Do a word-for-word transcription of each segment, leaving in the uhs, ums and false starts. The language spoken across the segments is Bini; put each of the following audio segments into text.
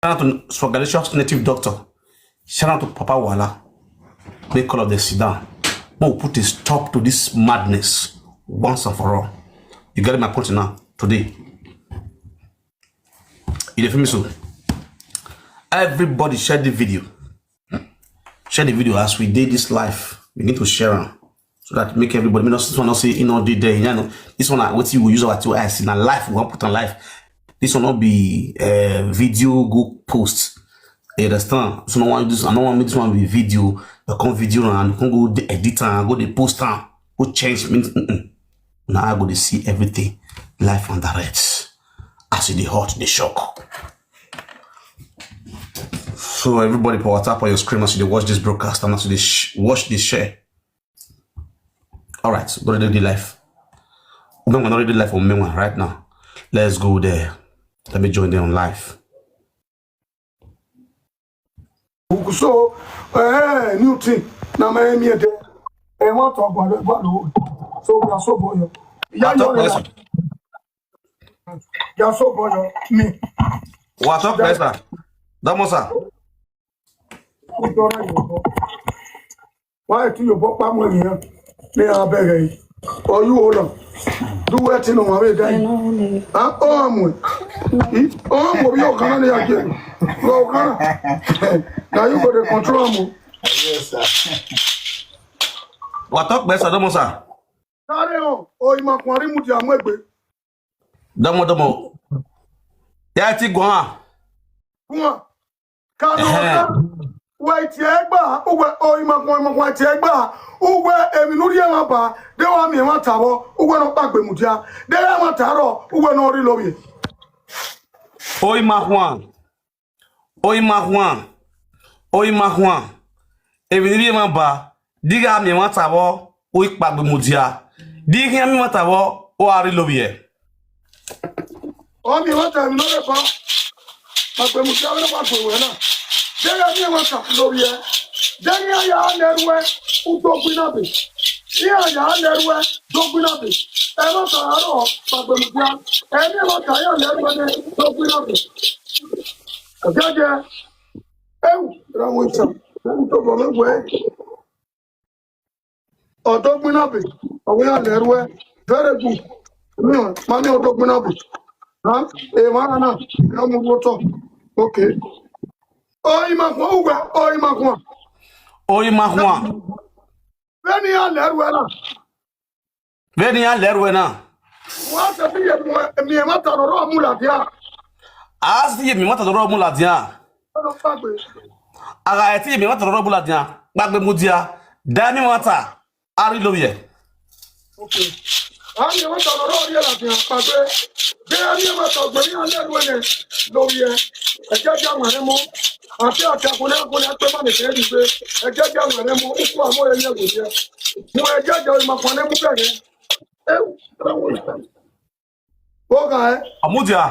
out to Swagalicious Native Doctor. Shout out to Papa Wala. Make all of them sit down. We will put a stop to this madness once and for all. You get my point now? Today, you dey feel me so? Everybody share the video. Share the video as we did this live. Begin to share am so that make everybody, make this one not say, you know, the day, you know, this one, uh, what you will use our two eyes in a life, we want put on life. This one not be a video go post. You understand? So no one this, I don't want make this one be video. They come video and come go the edit and go the post and go change. Means, mm-mm. Now I go to see everything live and direct. As it dey hot, dey shock. So everybody put WhatsApp on your screen as you dey watch this broadcast and as you dey sh- watch this share. All right, so go to the live. We're gonna already live on Mewa right now. Let's go there. Let me join them on live. So, eh, new thing. Na me mi ede. Eh, what talk about what? So we are so boy. Yeah, you are so boy. Me. What's up, sir? Damo, sir. Why do you pop up with me? Me a beg you. Or you hold on. Do what you know, my guy. Ah, oh, I'm with. Oh, I'm with your kind of again. Now you got the control. Yes, sir. What's up, sir? Damo, sir. Carry on. Oh, you might want to move your way. Damo, damo. Ya ti guan. Guan. Kanu. Ehe. Wẹ tie gba, uwẹ o imakun imakun tie gba, uwẹ emwi ne u rhie emwa ba, de wa miẹn emwa ta vbọ, uwẹ ne ọ kpagbe mudia, de ra emwa ta rrọọ, uwẹ ne ọ rri lovbiẹ. O imakhuan. O imakhuan. O imakhuan. Emwi ne I rhie emwa ba, de I gha miẹn emwa ta vbọ, u i kpagbe mudia. De I khian miẹn emwa ta vbọ, u gha rri lovbiẹ. Ọ miẹn emwa ta emwi ne ọ rre ba, kpagbe mudia vbene ọ wa gbe ruẹ na. De I gha miẹn emwa ta lovbiẹ. De I khian ya lẹ ruẹ, u do gbe na be. I khian ya lẹ ruẹ, do gbe na be. Emwa ta ra rrọọ, kpagbe mudia. Ẹ miẹn emwa ta ya lẹ ruẹ nẹ, do gbe na be. Gẹgẹ. Eu, ra wọn itan, u tobọ mwẹ wẹẹ, ọ do gbe na be, ọ wẹ iran lẹ ruẹ, very good. Miẹn, ma miẹn ọ do gbe na be. Ha? Emwa na, ya mu vbe otọ. Okay. O imakhuan, uwẹ, o imakhuan. O imakhuan. Vbene iran lẹ ruẹ na. Vbene iran lẹ ruẹ na. Wa sẹ te ye miẹn emwa ta ne ọ rrọọ mu ladian. A sẹ te ye miẹn emwa ta ne ọ rrọọ mu ladian. Ọ kpagbe. A gha te ye miẹn emwa ta ne ọ rrọọ mu ladian, kpagbe mudia, da miẹn emwa ta, a rri lovbiẹ. Okay. A miẹn emwa ta ne ọ rrọọ rrie ladian, kpagbe. De a miẹn emwa ta ọgbẹn ne iran lẹ ruẹ nẹ, lovbiẹ. Ẹjẹjẹ a wan rẹn mọ. A te a te akhuẹnẹ akhuẹnẹ a kpe ma ne kẹ rri igbe. Ẹjẹjẹ a wan rẹn mọ, uku a mu ẹre yẹn werriẹ. Mu ẹjẹjẹ, o imakhuan ne mu kẹghẹ. Eu, ra wọn itan. Ogha ẹ. Ọ mudia.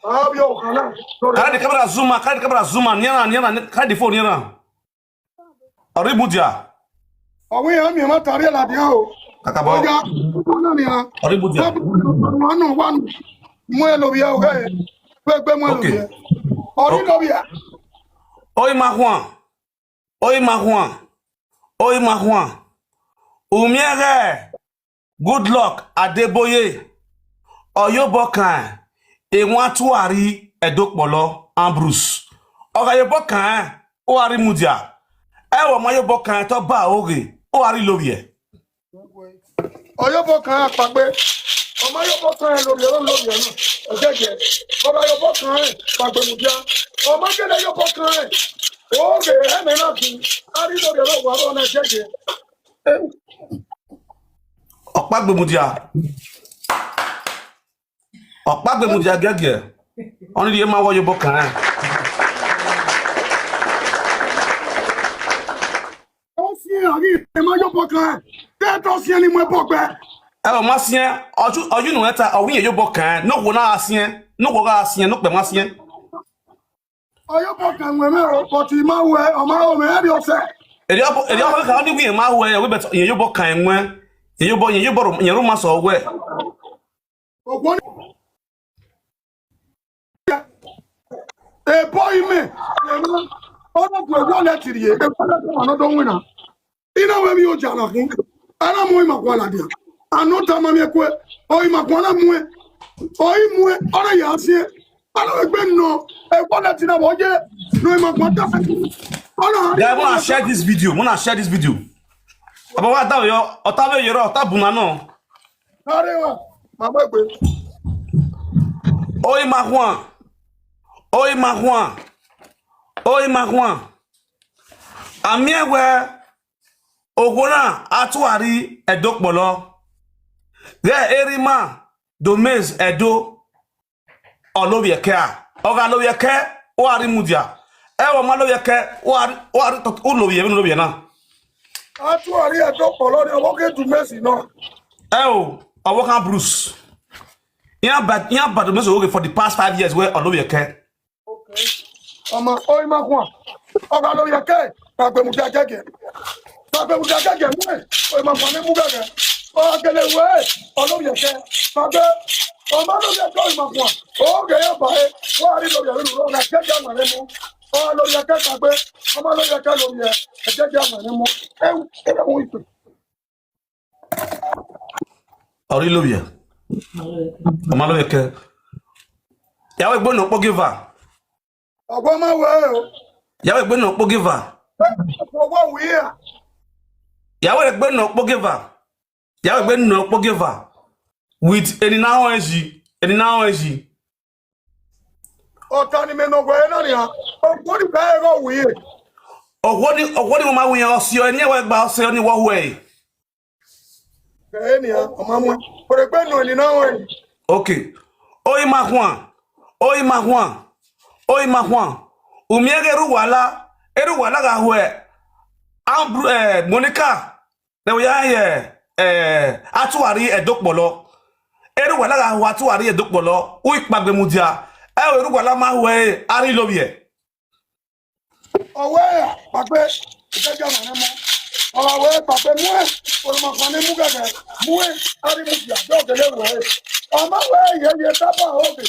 Avbe ọkhan na. Carry the camera zoom, carry the camera zoom, nearer, nearer, carry the phone nearer. Ọ rri mudia. Ọ wẹ iran miẹn emwa ta rrie ladian o. Kakabọ. Oya, ọ na nian. Ọ rri mudia. Wa nọ, wa nọ. Mu ẹn lovbiẹ o, ẹ. Gbe, gbe mu ẹn lovbiẹ. Ọ rri lovbiẹ. O imakhuan. O imakhuan. O imakhuan. U miẹn ghẹ Goodluck Adeboye, ọ ye obọ kan ewantuari Ẹdo kpọlọ Ambrose. Ọ gha ye obọ kan, u gha rri mudia. Ẹ, ọ ma ye obọ kan te ọ ba oghe, u gha rri lovbiẹ. Ọ ye obọ kan akpagbe. Ọ ma ye obọ kan lovbiẹ, lovbiẹ na. Ẹjẹjẹ. Ọ gha ye obọ kan kpagbe mudia. Ọ ma gele ye obọ kan. Oghe ẹmwẹ na gun. A rri lovbiẹ vbe owa na ẹjẹjẹ. Ọ kpagbe mudia. Ọ kpagbe mudia giẹgiẹ. Ọni rhie ma wẹ ọ ye obọ kan rẹn. Ọ siẹn, a ghi ma ye obọ kan rẹn. Te te ọ siẹn ni mu ẹbọ gbe. Ẹ, ọ ma siẹn, ọ ju, ọ ju unu ẹta, ọ wẹ irẹn ye obọ kan rẹn. Ne okhuo na gha siẹn, ne okhuo gha siẹn, ne okpia ma siẹn. Ọ ye obọ kan wẹ mwẹ o, but I ma wẹ, ọ ma rọ mwẹ, ẹrriọ sẹ. Erriọ, erriọ ọvbehe kha, ọ ni wẹ irẹn ma wẹ, wẹ, but irẹn ye obọ kan ẹnwẹn. Irẹn ye obọ, irẹn ye obọ, irẹn ru ma sẹ wẹ. Okhuo ni. Ebọ Ọ na bu ewa lẹ tiri ye, ewa lẹ tama nọ do winna. I na wẹ vbe oja na khin. A na mu ima khuan ladian. A nọ tama miẹn kue, ọ ima khuan na muẹn. Ọ i muẹn, ọ na ya siẹn. A na wẹ gbe nọ, ewa lẹ tiri na vbe ọ ye, nọ ima khuan ta. Ọ na Guys, wanna share this video. Wanna share this video. Aba wa da yo, ọta vbe yọrọ, ọta bu na nọ. Kare wa, ma gbe gbe. Oi ma khuan. Oi ma khuan. Oi ma khuan. A miẹn wẹ okhuo na a tua rri Ẹdo kpọlọ. Ghẹ erha ima Domes Ẹdo. Ọ lovbiẹ kẹ a, ọ gha lovbiẹ kẹ, u gha rri mudia. Ẹ, ọ ma lovbiẹ kẹ, u gha rri, u gha rri tọ-, u lovbiẹ vbene u lovbiẹ na. A tua rri Ẹdo kpọlọ ni, ọvbokhan Domes nọ. Ẹ o, ọvbokhan Bruce. Iran ba, iran ba Domes oghe for the past five years wẹ ọ lovbiẹ kẹ. Okay. Ọma, oi ma khuan. Ọ gha lovbiẹ kẹ, kpagbe mudia gẹgẹ. Kpagbe mudia gẹgẹ, mu ẹ, oi ma khuan ne mu gẹgẹ. Ọ gele wẹ, ọ lovbiẹ kẹ, kpagbe. Ọ ma lovbiẹ kẹ, oi ma khuan. Ọ ghe ya ba e, wa rri lovbiẹ vbene u rrọọ na, gẹgẹ a ma ne mu. Ọ lovbiẹ kẹ kpagbe, ọ ma lovbiẹ kẹ lovbiẹ, gẹgẹ a ma ne mu. Ẹ, ẹ, ẹ, oi, Ọ rri lovbiẹ. Ọ ma lovbiẹ kẹ. Ya wẹ egbe nọ kpogeva. Ọgua ma wẹ o. Ya wẹ egbe nọ kpogeva. Ọgua wẹ ya. Ya wẹ egbe nọ kpogeva. Ya wẹ egbe nọ kpogeva. With eni na họn ẹzi, eni na họn ẹzi. Ọta ni mẹ nọ wẹ na nian. Ọgua ni ka ẹghẹ ọ wẹ. Ọgua ni, ọgua ni wẹ ma wẹ, ọ si ọre ni wẹ gba, ọ si ọre ni wọ huẹ. Ẹ nian, ọ ma mu. Oregbe nọ ni na wẹ. Okay. Oi ma khuan. Oi ma khuan. Oi ma khuan. U miẹn ghe erha uwa la, erha uwa la gha huẹ Ambru-, eh, Monica. Nẹ wẹ ya ye, eh, a tua rri Ẹdo kpọlọ. Erha uwa la gha huẹ a tua rri Ẹdo kpọlọ. U i kpagbe mudia. Ẹ o, erha uwa la ma huẹ ẹre, a rri lovbiẹ. Ọ wẹ kpagbe, ẹgẹgẹ a ma ne mu. Ọ gha wẹ kpagbe mu ẹ, orhọmakhuan ne mu gẹgẹ, mu ẹ, a rri mudia, de ọ gele wẹ. Ọ ma wẹ yeye ta ba oghe.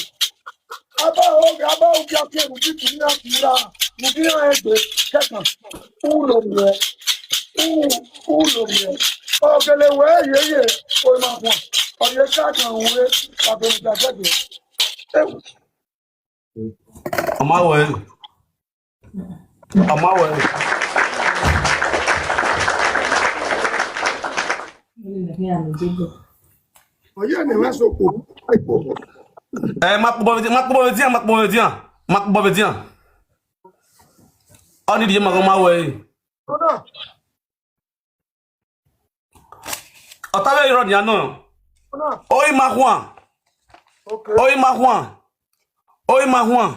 A ba oghe, a ba oghe a ke mu bi tunu iran kura, mu bi iran egbe, kẹkan. U lovbiẹ, u, u lovbiẹ. Ọ gele wẹ yeye, orhọmakhuan, ọ rhie ka kan ru ẹ, kpagbe mudia gẹgẹ. Ewu. Ọ ma wẹ. Ọ ma wẹ. Ọ ye ne mẹ sokpo. Ẹ, ma kpobọ vbe edian, ma kpobọ vbe edian, ma kpobọ vbe edian, ma kpobọ vbe edian. Ọ ni rhie ma ghe ọ ma wẹ. Ọta vbe rrọọ nian nọ. Oi ma khuan. Okay. Oi ma khuan. Oi ma khuan.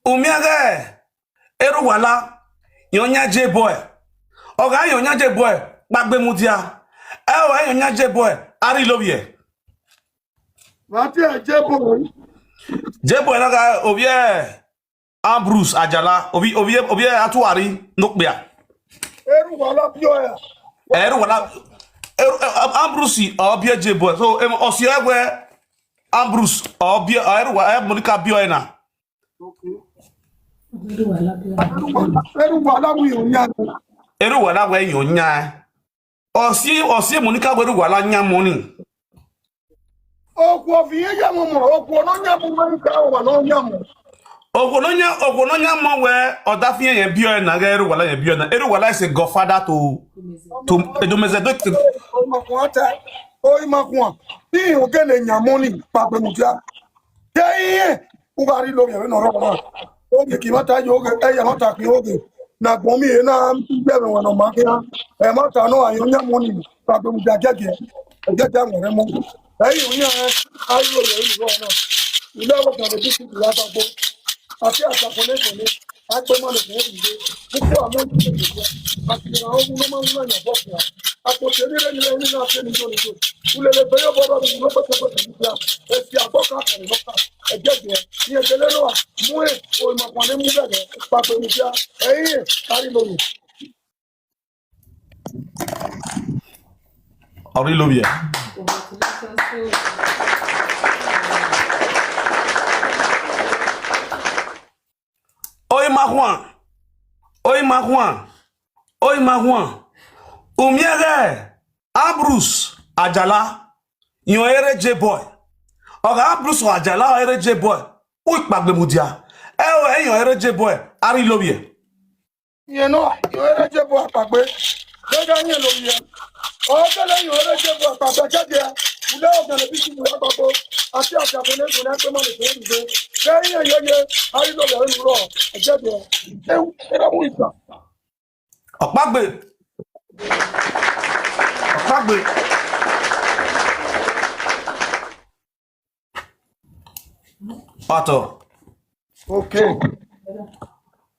U miẹn ghẹ erha uwa la, yan ọyan je bọe. Ọ gha yan ọyan je bọe, kpagbe mudia. Ẹ o, yan ọyan je bọe, a rri lovbiẹ. Vbe a tie je bọe? Je bọe na gha ovbi ẹ Ambrose Ajala, ovbi, ovbi, ovbi a tua rri ne okpia. Erha uwa la biẹ ọe. Erha uwa la, erha, Ambrose ọ biẹ je bọe. So, em, ọ si ọe wẹ Ambrose ọ biẹ, ọ erha uwa, ẹ Monica biẹ ọe na. Okay. Erha uwa la wẹ yan ọyan. Erha uwa la wẹ yan ọyan. Ọ si, ọ si Monica wẹ erha uwa la yan mọ ni. Okhuo fi iye ya mọ mọ, okhuo ne ọ yan mọ, Monica, uwa ne ọ yan mọ. Okhuo ne ọ yan, okhuo ne ọ yan mọ wẹ, ọ da fi iran biẹ ọe na, ghẹ erha uwa la yan biẹ ọe na. Erha uwa la is a godfather to, to Edomezẹdo. Oi ma khuan ta, oi ma khuan. Iran gele yan mọ ni, kpagbe mudia. Te iran, u gha rri lovbiẹ vbene ọ rrọọ na. Oge ke imata ye oge, ẹ ya imata khin oge. Ne agbọn miẹn ehe na gbe ẹmwẹ ne ọ ma khian. Ẹmwata nọ, a yan ọyan mọ ni, kpagbe mudia giẹgiẹ. Giẹgiẹ a wẹrẹ mọ. Ẹ i yan ọyan, a i ro ye ru na. Ilé ẹvbo kan vbe district ya gbagbo. A te a ta fọnẹfọnẹ, a gbe ma lele fọnẹfọnẹ. Púpọ̀ àwọn ìdílé kò jẹ́. A ti ra ohun ló máa ń wúlò ní ọ̀bọ̀ fún wa. A kò ṣe nílé nílé nílé àti ẹni tó ní tó. Ulele bẹ́ẹ̀ yóò bọ́ bá mi ló pẹ́ pẹ́ pẹ́ pẹ́. Esi agbọka kẹrin lọka, ẹjẹjẹ, ni ẹjẹlẹ lọ wa, mu ẹ, o ma kwan ne mu gẹgẹ, kpakpo eni fia, ẹyin ẹ, kari lori. Ọrẹ ilobiẹ. Oi ma khuan. Oima khuan, oima khuan. U miẹn ghẹ Ambrose Ajala, yọn ere je boy. Ọ gha Ambrose Ajala ere je boy. U ikpagbe mudia. Ẹ o, ẹ yọn ere je boy, a rhie lovbiẹ. Yẹn nọ, yọn ere je boy akpagbe. Vbe ga yẹn lovbiẹ. Ọ kele yọn ere je boy akpagbe, jẹjẹ. Ulẹ ọgbẹn ne bi ti mu akpagbo. Ati ati afẹn ne gun ne akpẹ ma le fẹn ugbe. Vbe yẹn yeye, a rhie lovbiẹ vbe nu rọ, jẹjẹ. Ẹ, ẹ ra mu isa. Ọkpagbe. Ọkpagbe. Pastọ. Okay.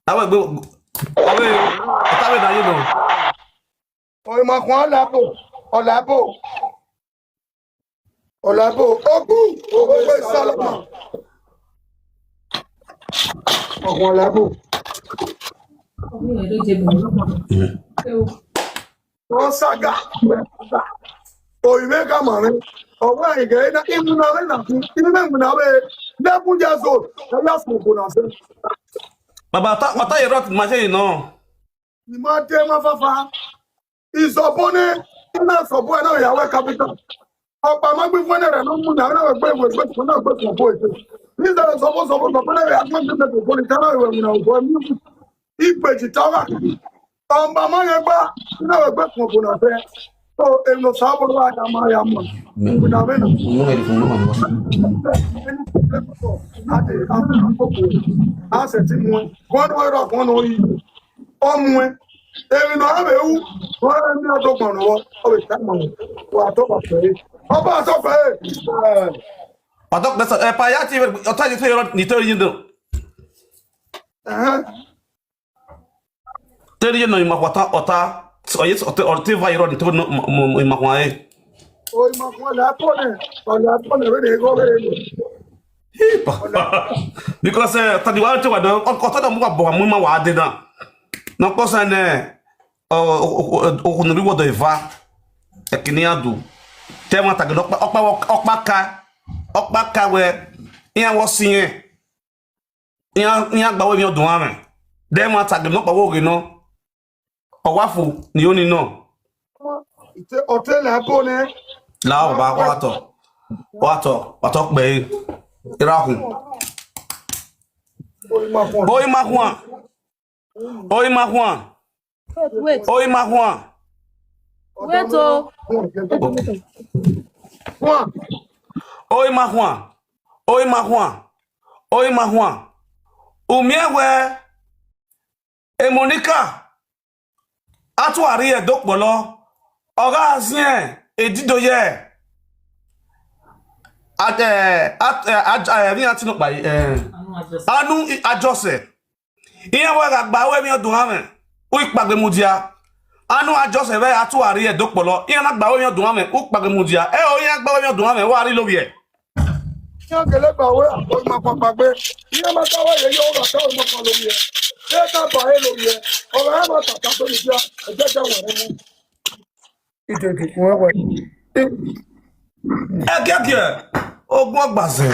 Avbe egbe, avbe, ọta vbe na ye nọ. Oima khuan, ọ labo, ọ labo. Ọ labo, ogu, ogbe salama. Ọ khuan labo. Ọ saga. Oyi vbe ga ma rẹn. Ọ wa ighe na, iwinna vbe na, iwinna, iwinna vbe eleven years old. Ẹ ya smoke na sẹ. Baba, ọta, ọta ye rot ma se nọ. I ma de ma fafa. Izọbo nẹ, I na sọbo ẹre na ya wẹ capital. Ọkpa ma gbe ifuẹn nẹ rẹ ne ọ mu na, na wẹ gbe, wẹ gbe, na gbe sọbo ẹre. Ni zẹ sọbo, sọbo, sọbo nẹ rẹ, a ma gbe sọbo ni, ta na wẹ na, wẹ mu. Ikpe ji ta ọgha. Ọmba ma yẹn gba, na wẹ gbe sọbo na fẹ. So, emwi ne Osanobua ya ma ya mu. Emwi na vbe na. A sẹ ti mu ẹn. Kọn ne ọ rọ, kọn ne ọ yi. Ọ mu ẹn. Emwi ne ọ vbe ru, ọ rẹ ne ọ do gbọn nọ, ọ vbe ta ma. Wa tọ ba fẹ. Ọ ba tọ fẹ. Wa tọ fẹ, ẹ, pa ya ti, ọta yi te ni te yi do. Ẹhẹn. Te rhie nọ ima khuan ọta, ọta, ọ ye ọtẹ, ọtẹ va irọ ni te nọ ima khuan ẹre. O ima khuan la po nẹ, ọ la po nẹ, vbene igho vbe nọ. Because, eh, ọta ni wa te wa dọ, ọta da mu wa bọ wa mu ima wa de na. Nọ kpọ sẹ nẹ, ọ, ọ, ọ, ọ, ọ, ne reward eva, ẹkini a du. Te ẹmwata gele ọkpa, ọkpa, ọkpa ka, ọkpa ka wẹ, iran wọ si rẹn. Iran, iran gba wẹ emwi ọduan mwẹ. Dẹ ma ta gele nọkpa wẹ oghe nọ. Ọ wa fu ni oni nọ. Ọtẹ lẹ abo nẹ. La ọba, wa tọ. Wa tọ, wa tọ kpẹ e. Ira khu. Oyi ma khuan. Oyi ma khuan. Wait, wait. Oyi ma khuan. Wait o. Khuan. Oyi ma khuan. Oyi ma khuan. Oyi ma khuan. U miẹn wẹ Emonika, a tu a rhie Ẹdo kpọlọ, ọ gha ziẹn edido ye a, a, a, a, a, emwi iran tinọkpa, eh, Anu Ajọsẹ. Iran wẹ gha gba ru emwi ọduan mwẹ, u ikpagbe mudia. Anu Ajọsẹ vbe a tu a rhie Ẹdo kpọlọ, iran na gba ru emwi ọduan mwẹ, u ikpagbe mudia. Ẹ o, iran gba ru emwi ọduan mwẹ, wa rhie lovbiẹ. Iran gele gba wẹ, oyi ma khuan kpagbe. Iran ma ta wẹ ye yo, ọ gha ta oyi ma khuan lovbiẹ. Ẹ ta ba e lovbiẹ. Ọ gha ma ta ta so ni dia, ẹ jẹ jẹ wẹ mu. Idede, wẹ wẹ. Ẹgiẹgiẹ, ogun ọgbazẹ.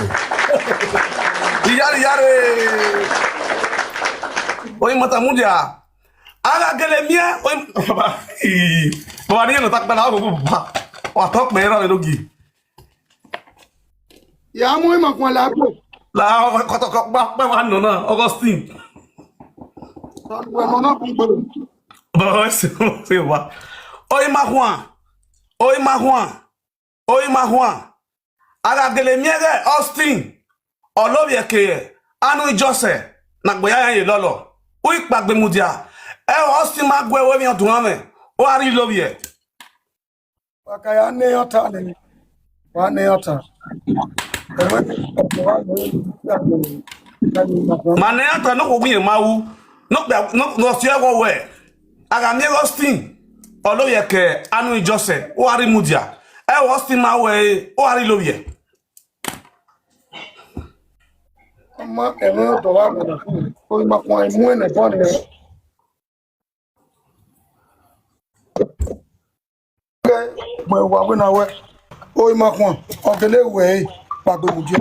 Iyare, iyare. Oyi ma ta mudia. A gha gele miẹn, oyi, baba, ii, baba, ni yẹn nọ ta kpẹlẹ, a gho baba. Wa tọ kpẹ ra vbe nogi. Ya mu ima khuan la kpo. La, kọtọ kọ kpa kpa wa nọ na, Augustine. Wa nọ na kun gbolo. Baba, se, se wa. Oyi ma khuan. Oyi ma khuan. Oyi ma khuan. A gha gele miẹn ghẹ Austin, ọ lovbiẹ ke Anu Ijọsẹ, ne agbọn ya ye lọlọ. U ikpagbe mudia. Ẹ o, Austin ma gu ẹre emwi ọduan mwẹ, u a rhie lovbiẹ. Wa ka ya nẹ ọta nẹ. Wa nẹ ọta. Ma nẹ ọta ne okhuo wiẹn ma ru. Ne ọ kpia, ne ọ, ne ọ si ẹghẹ wẹ, a gha miẹn Austin, ọ lovbiẹ ke Anu Ijọsẹ, u a rhie mudia. Ẹ o, Austin ma ru ẹre, u a rhie lovbiẹ. Ọ ma ẹmwẹ ọdọ wa gha na, oyi ma khuan mu ẹnẹ bọ nẹ. Kẹ mẹ wa wẹ na wẹ, oyi ma khuan, ọ gele wẹ ẹre, kpagbe mudia.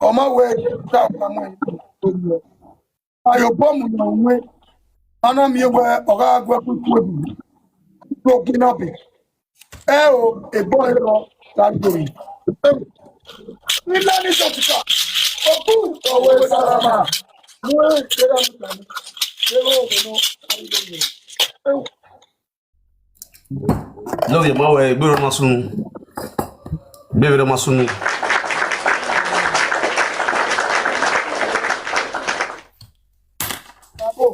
Ọ ma wẹ, ka wa mu ẹre. Ayo bọ mu na wẹ. A na miẹn wẹẹ ọ gha gu ẹkun ikun ebu, do gin na be. Ẹ o, egbọ ẹre rọ ta do yi. Ilẹ ni sọtika, oku, owe salama. Mu ere mu ta ni. Ero obo nọ, a ri do yi. Love your mouth, eh, gbé ọmọ sunu. Gbé ọmọ sunu.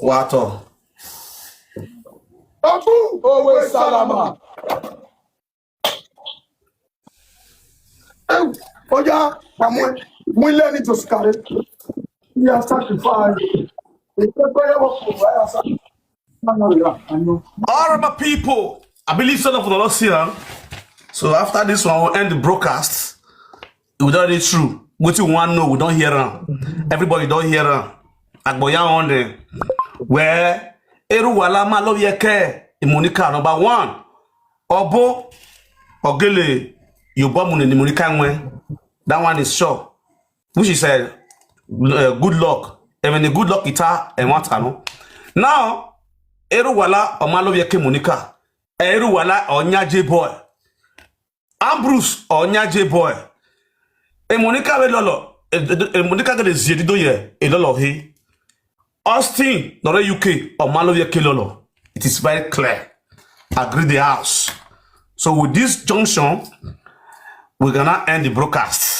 Wa tọ. Oku, owe salama. Oya, wa mu, mu ilẹ ni to sikare. We are sacrifice. Ìpẹ́pẹ́ yẹ wọ́n kò wá yà sacrifice. All right, my people, I believe some of you don't see am. So after this one, we'll end the broadcast. We don dey true. Wetin we wan know, we don hear am. Everybody don hear am. Agboya on dem. Wẹ, Eruwala ma lọ yẹ kẹ, Monica number one. Ọbo, ọ gele ye obọ mu ne Monica wẹn. That one is sure. Which is a, uh, good luck. Ẹmwẹ ne good luck ita, ẹmwata nọ. Now, Eruwala ọ ma lọ yẹ kẹ Monica. Eruwala ọ yan J-Boy. Ambrose ọ yan J-Boy. E Monica vbe lọlọ, e, e, e Monica gele zie dido ye e lọlọ he. Austin nọ rre U K, ọ ma lọ yẹ kẹ lọlọ. It is very clear. Agree the house. So with this junction, we're gonna end the broadcast.